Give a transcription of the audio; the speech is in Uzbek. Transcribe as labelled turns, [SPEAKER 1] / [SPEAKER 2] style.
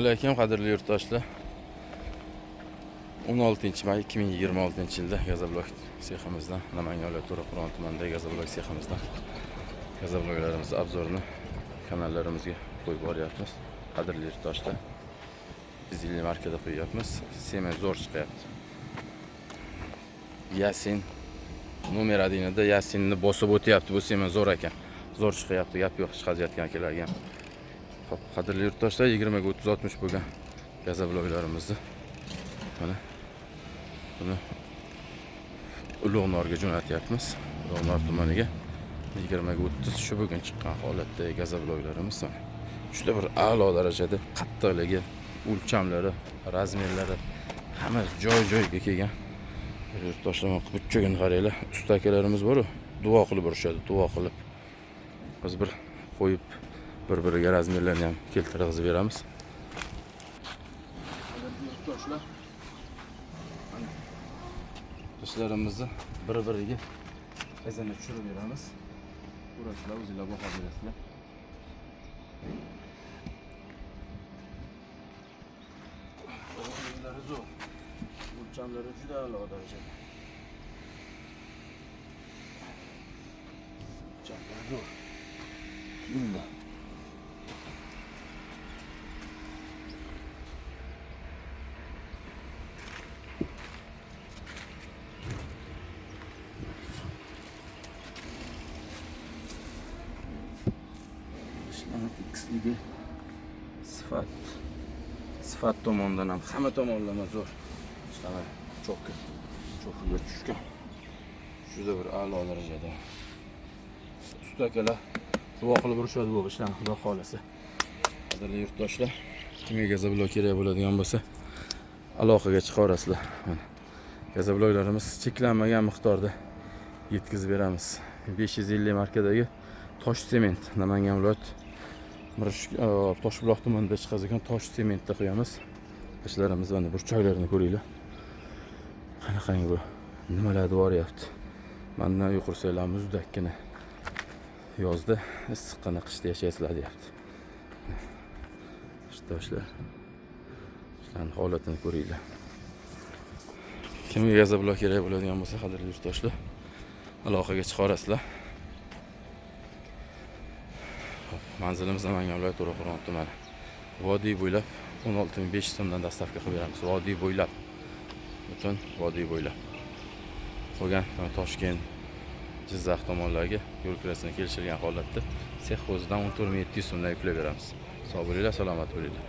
[SPEAKER 1] Alaykum, qadrli yurtdoshlar. 16 may 2026 yilda gazoblok seximizdan, Namangan viloyati To'raqo'rg'on tumanidagi gazoblok seximizdan gazobloklarimiz обзор ini kanallarimizga qo'yib boryapmiz. Qadrli yurtdoshlar, Bizili markada qo'yyapmiz. Sement zo'r chiqyapti. Yasin номер 1 ida Yasinni bosib o'tyapti. Bu sement zo'r ekan. Zo'r chiqyapti, gap yo'q chiqazayotgan akalarga ham. Xo'p, qadrli yurtdoshlar, 20 ga 30 60 bo'lgan gazobloklarimizni mana buni Ulug'norga jo'natyapmiz. Ulug'nor tumaniga 20 ga 30 shu bugun chiqqan holatdagi gazobloklarimiz mana. Juda bir a'lo darajada qattiqligi, o'lchamlari, размер lari hammasi joy-joyiga kelgan. Yurtdoshlar, mana burchagini qaranglar. Usta akalarimiz bor-u, duo qilib urishadi, duo qilib. Biz bir qo'yib bir-biriga размер larni ham keltirib beramiz. Yurtdoshlar, mana ishlarimizni bir-biriga izini tushirib beramiz. Ko'rasizlar, o'zinglar baho berasizlar. O'g'illari zo'r. O'lchamlari juda a'lo darajada. O'lchamlari zo'r. Endi ishlarni tekisligi, sifat tomonidan ham hamma tomonlama zo'r. Ishlar cho'kka cho'kiga tushgan. Juda bir a'lo darajada. Usta akalar duo qilib urishadi bu ishlarni, xudo xohlasa. Qadrli yurtdoshlar, kimga gazoblok kerak bo'ladigan bo'lsa, aloqaga chiqaverasizlar. Mana gazobloklarimiz cheklanmagan miqdorda yetkazib beramiz. 550 markadagi tosh sement Namangan viloyat Toshbuloq tumanida chiqadigan tosh sementda quyamiz. Ishlarimiz mana burchaklarini ko'ringlar. Qanaqangi bu nimalar boryapti. Mandan uy qursanglar muzdakkina yozda, issiqqina qishda yashaysizlar deyapti. Yurtdoshlar, shularni holatini ko'ringlar. Kimga gazoblok kerak bo'ladigan bo'lsa, qadrli yurtdoshlar, aloqaga chiqaverasizlar. Xo'p, manzilimiz Namangan viloyati To'raqo'rg'on tumani. Vodiy bo'ylab 16 500 so'mdan доставка qilib beramiz. Vodiy bo'ylab. Butun vodiy bo'ylab. Qolgan Toshkent, Jizzax tomonlarga yo'l kirasini kelishilgan holatda sex o'zidan 14 700 so'mdan yuklab beramiz. Sog' bo'linglar, salomat bo'linglar.